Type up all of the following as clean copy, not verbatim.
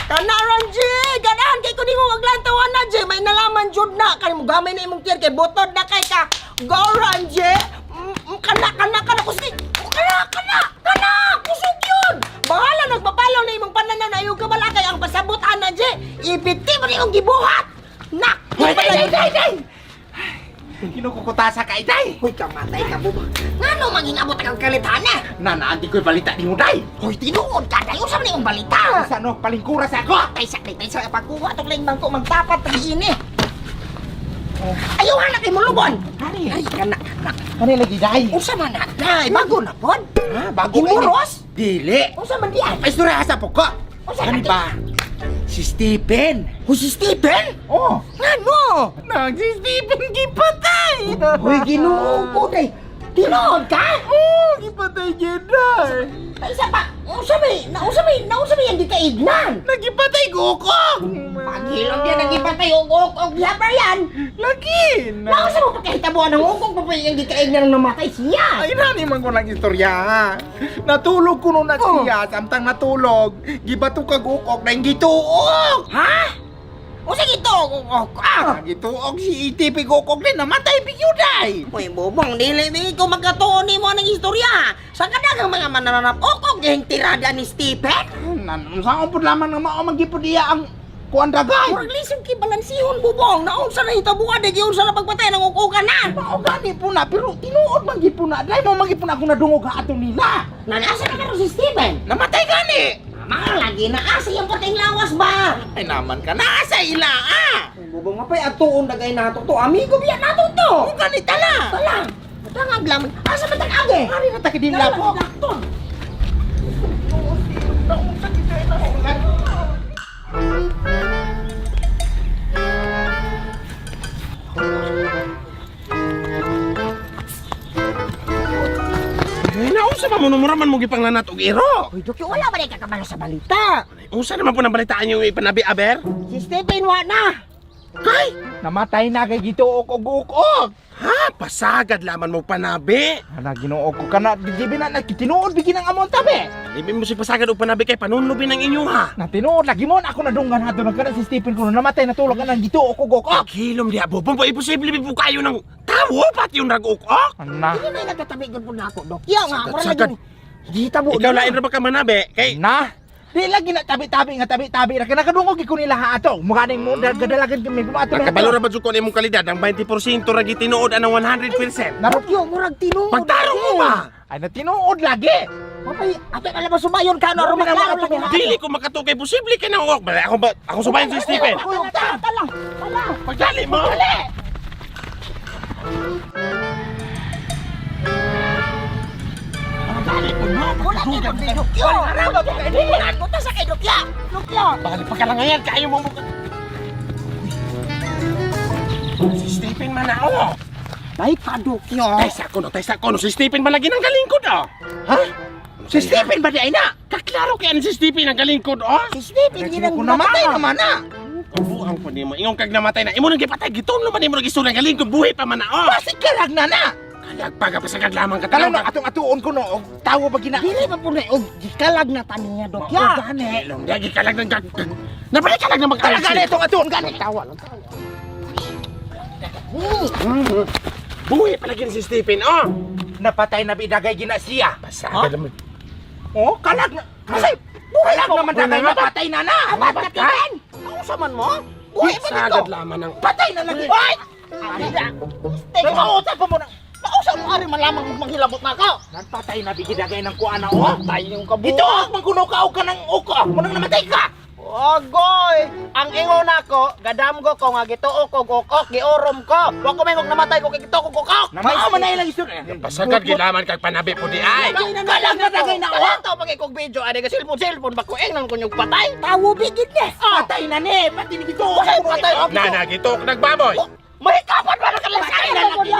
Kanaran, G! Ganahan kay ko nimo maglantawan na, G! May nalaman jud na! Kay mo gamay na imong tiyan kay butod na kay ka! Go, Ranji! Kana, kana, kana! Kusi! Kana, kana! Kana! Kusog yun! Bahala nagpapalaw na imong pananaw na iyong kabala kay ang pasabot ana, G! Ipiti mo na imong gibuhat! Nak! Hoy, day, day, day, day! Kinukukutasa ka, day! Hoy, kamatay ka mo ba? Ngano mangingabot ang kalitana? Nanaanti ko'y balita ni mo, day! Hoy, tinuod ka! Dayo sa man imong balita! Sa no, palingkura sa ako! Kaysa kay kaysa pagkuha tong laing bangko magtapat ini. Ayaw anak kay mulubon. Hari. Ay kana kana. Ano lagi, day? Unsa man na? Day, bago na pod. Ha, bago kayo ni- Himuros? Dili! Unsa man di ay? Ay, istorya sa po ko! Unsa Ano lagi? ba? Si Stephen! Huy si Stephen? Oh! Ngano? Nang si Stephen gipatay! Hoy Ginoo ko day. Tinuod ka? Oh, gipatay gid day! Kaysa pa unsa may naunsa may naunsa may ang gikaignan? Nagipatay gukok! Paghilom yan ang gipatay og og og yabar yan. Lagi! Naunsa mo pagkahitabuan ang ugog pa pa yung gikaignan ng namatay siya? Ay, nani man ko lang istorya. Natulog ko nun na Oh. siya. Samtang natulog, gibato kag ukok na gituok. Ha? Unsa gito? Og ah. Gituok si ITP ukok din, namatay biyuday. Uy, bubong, dili di ko magkatuon nimo ng istorya. Sa kadagang mga mananap, okok gihing tirada ni Stephen. Saan po lamang nga mao magipod iya ang kuan dagay. Murag lisod kay balansihon, bubong. Naunsa na hitabuan, di giunsa na pagpatay ng ukukan na. Mao gani po na, pero tinuod man gid po na. Dai mo magipon ako nadungog ha ato nila. Nanasa na karon si Stephen. Namatay gani. Mama, lagi na asa yung patay lawas ba? Ay naman ka nasa ila ah. Uy, bubong, mapay atuon dagay nato to. Amigo biya nato to. Kung gani tala. Tala, matangag lamang. Asa man tag age? Ari na ta kidinla po. Dakton. Eh, nausa pa mo numuraman mo gipanglanat og iro. Uy, Dok, wala ba na kakabalo sa balita? Usa naman po ng balitaan yung ipanabi aber. Si Stephen, wa na. Kay! Namatay na kay gituok og ukok. Ha, pasagad laman mo panabi. Ana Ginoo ko kana di na nagtinuod bigin ang amon tabi. Libi mo si pasagad og panabi kay panunlubin ang inyo ha. Na tinuod lagi mo na ako nadunggan hadto nagkana si Stephen kuno namatay natulog anang gituok og ukok. Paghilom diha bobong po imposible po kayo ng tawo pati yung rag-ukok. Ana Hindi na nagkatabi gud po na ako, Dok. Yo nga, Sagad, mura sagad. lagi. Gita mo. Ikaw lain ra ba ka manabi kay na di lagi na tabi-tabi nga tabi-tabi ra kay nakadungog ko nila ha ato. Mukha ning mo gadalagan kami kumato. Nagkabalo ra ba jud ko imong kalidad ang 20% ra gitinuod anang 100%. Narok Yo, murag tinuod. Pagtarong mo ba? ay na tinuod lagi. Mapay, ato na labas sumayon ka no, aron Grabe naman maklaro ato lagi na. Dili ko makatukay posible kay nang ukok. Bala ako ba ako subayon si Stephen. Tala, tala, tala. Pagdali mo. Pagdali po mo. Wala kay Dok, Dok. Yo, Wala ba kay wala ko ta sa kay Dok ya. Dok ya. Bali pa ka lang ngayon, kayo mo mo. Si Stephen man na oh. Bay ka Dok yo. Taysa ko no, taysa ko no. Si Stephen man lagi nang galingkod oh. Ha? Si Stephen ba di ay na? Kaklaro kay ano si Stephen ang galingkod oh. Si Stephen ginang Kung namatay naman na. Buang po nimo, ingong kag namatay na. Imo nang gipatay giton naman nimo nang galingkod buhi pa man na oh. Basig kalag na na. Kalag pa ka pasagad lamang ka Kalo na atong atuon ko no og tawo ba gina. Dili pa po na og gikalag na tani niya Dok ya. Gani. Ilong lagi kalag ng gag. Nabalik kalag ng mag-alag. Talaga na itong atuon gani. Tawa lang. Buhi pa lagi ni si Stephen oh. Napatay na bidagay gina siya. Pasagad naman. Oh, kalag na. Kasi kalag naman dagay napatay na na. Abat na timen. Nausa man mo? Buhi pa dito. Sagad lamang ng Patay na lagi. Ay! Teka, Mausa pa mo na. Nausa mo ari man lamang manghilabot na ka. Napatay na bigidagay ng kuan na oh. Patay yung kabuo. Ito ang mangkuno ka og kanang uko. Munang namatay ka. Ogoy! Ang ingon nako, gadamgo ko nga gituok og ukok, giorom ko. Wa ko maingog namatay ko kay gituok og ukok. Mao man na ilang istorya. Pasagad gilaman kag panabi po di ay. Kalag na dagay na oh. Kalantaw pag ikog video ani ka cellphone cellphone ba ko ingnan kunyog patay. Tawo bigid ni. Patay na ni, pati ni gituok. Patay, patay. Na nagitok nagbaboy. Mahikapan ba na kalang Patay na lagi.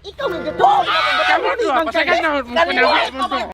Ikaw ang gituok. Pasagad na.